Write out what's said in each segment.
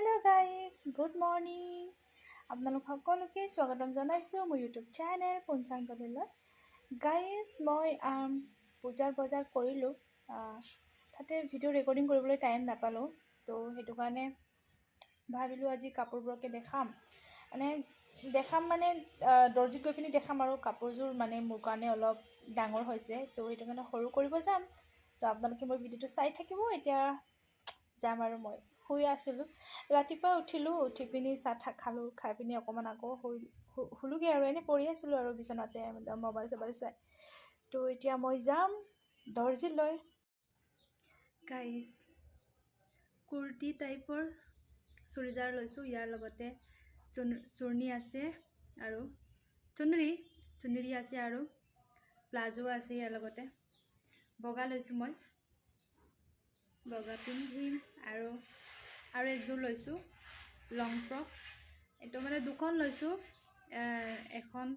Hello' guys, good morning. আপোনালোক সকলোকে স্বাগতম জনাইছোঁ মোৰ ইউটিউব চেনেল পঞ্চাংগলৈ। গাইজ, মই পূজাৰ বজাৰ কৰিলোঁ। তাতে ভিডিঅ' ৰেকৰ্ডিং কৰিবলৈ টাইম নাপালোঁ। তো সেইটো কাৰণে ভাবিলোঁ আজি কাপোৰবোৰকে দেখাম। মানে দেখাম মানে দৰ্জিত গৈ পিনি দেখাম আৰু কাপোৰযোৰ মানে মোৰ কাৰণে অলপ ডাঙৰ হৈছে, তো সেইটো কাৰণে সৰু কৰিব যাম। তো আপোনালোকে মোৰ ভিডিঅ'টো চাই থাকিব। এতিয়া যাম আৰু মই শুই আছিলোঁ। ৰাতিপুৱা উঠিলোঁ, উঠি পিনি চাহ তাহ খালোঁ, খাই পিনি অকণমান আকৌ শুলোগৈ আৰু এনেই পৰি আছিলোঁ আৰু বিচনাতে মোবাইল চবাইল চাই। তো এতিয়া মই যাম দৰ্জিলৈ। গাইজ, কুৰ্তি টাইপৰ চুৰিদাৰ লৈছোঁ। ইয়াৰ লগতে চুৰ্ণি আছে আৰু চুনৰি আছে আৰু প্লাজো আছে ইয়াৰ লগতে। বগা লৈছোঁ মই, বগা পিন্ধিম। আৰু একযোৰ লৈছোঁ লং ফ্ৰক। এইটো মানে দুখন লৈছোঁ। এখন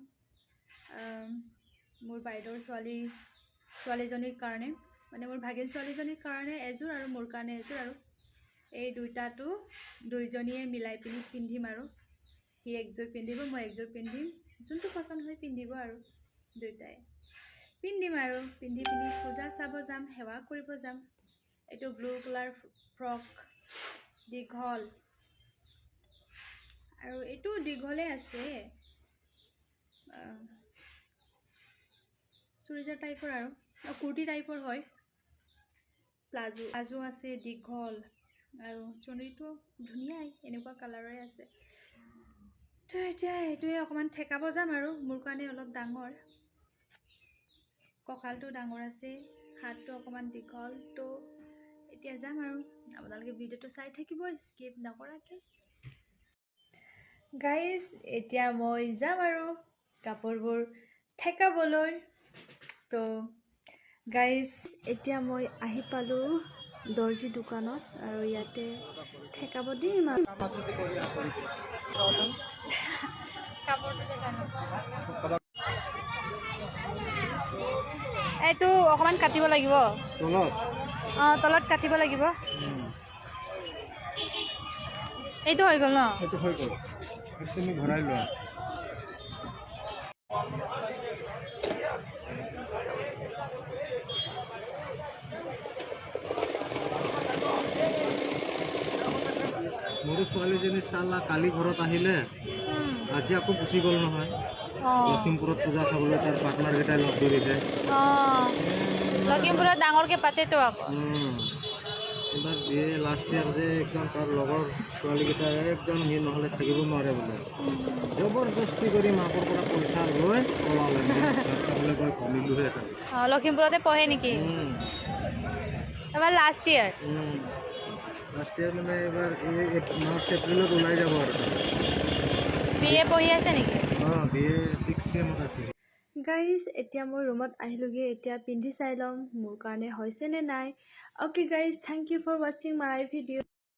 মোৰ বাইদেউৰ ছোৱালীজনীৰ কাৰণে, মানে মোৰ ভাগিন ছোৱালীজনীৰ কাৰণে এযোৰ আৰু মোৰ কাৰণে এযোৰ। আৰু এই দুইটাটো দুইজনীয়ে মিলাই পিনি পিন্ধিম আৰু সি একযোৰ পিন্ধিব, মই একযোৰ পিন্ধিম। যোনটো পচন্দ হয় পিন্ধিব আৰু দুয়োটাই পিন্ধিম। আৰু পিন্ধি পিনি পূজা চাব যাম, সেৱা কৰিব যাম। এইটো ব্লু কালাৰ ফ্ৰক, দীঘল আৰু এইটো দীঘলে আছে, চুৰিদাৰ টাইপৰ আৰু কুৰ্তি টাইপৰ হয়। প্লাজো আছে দীঘল আৰু চুন্নীটো ধুনীয়াই, এনেকুৱা কালাৰৰে আছে। তো এতিয়া এইটোৱে অকণমান ঠেকাব যাম আৰু মোৰ কাৰণে অলপ ডাঙৰ, কঁকালটো ডাঙৰ আছে, হাতটো অকণমান দীঘল। তো এতিয়া যাম আৰু আপোনালোকে ভিডিঅ'টো চাই থাকিব স্কিপ নকৰাকৈ। গাইজ, এতিয়া মই যাম আৰু কাপোৰবোৰ ঠেকাবলৈ। তো গাইজ, এতিয়া মই আহি পালোঁ দৰ্জী দোকানত আৰু ইয়াতে ঠেকাব দিম আৰু কাপোৰটো জানো। এইটো অকণমান কাটিব লাগিব। তলত। অঁ, তলত কাটিব লাগিব। এইটো হৈ গ'ল ন? সেইটো হৈ গ'ল। সেইটো তুমি ভৰাই লোৱা। মোৰো ছোৱালীজনী চালা কালি ঘৰত আহিলে, আজি আকৌ গুচি গ'ল নহয়। লখিমপুৰত পূজা চাবলৈ তাৰ পাৰ্টনাৰ কেইটাই লগ ধৰিছে। অঁ, লখিমপুৰত ডাঙৰকৈ পাতেতো আকৌ। এইবাৰ বিয়ে লাষ্ট ইয়াৰ যে একদম তাৰ লগৰ ছোৱালীকেইটা একদম সি নহ'লে থাকিব নোৱাৰে বোলে। জবৰদস্তি কৰি মাকৰ পৰা পইচা লৈ ওলালে। ভাত খাবলৈ গৈ ঘূৰিলোহে খালি। অঁ, লখিমপুৰতে পঢ়ে নেকি? এবাৰ লাষ্ট ইয়েৰ। লাষ্ট ইয়াৰ মানে এইবাৰ এই মাৰ্চ এপ্ৰিলত ওলাই যাব আৰু। বি এ পঢ়ি আছে নেকি? অঁ, বি এ ছিক্স চেমত আছে। গাইজ, এতিয়া মই ৰুমত আহিলোগৈ। এতিয়া পিন্ধি চাই ল'ম মোৰ কাৰণে হৈছে নে নাই। Okay guys, thank you for watching my video.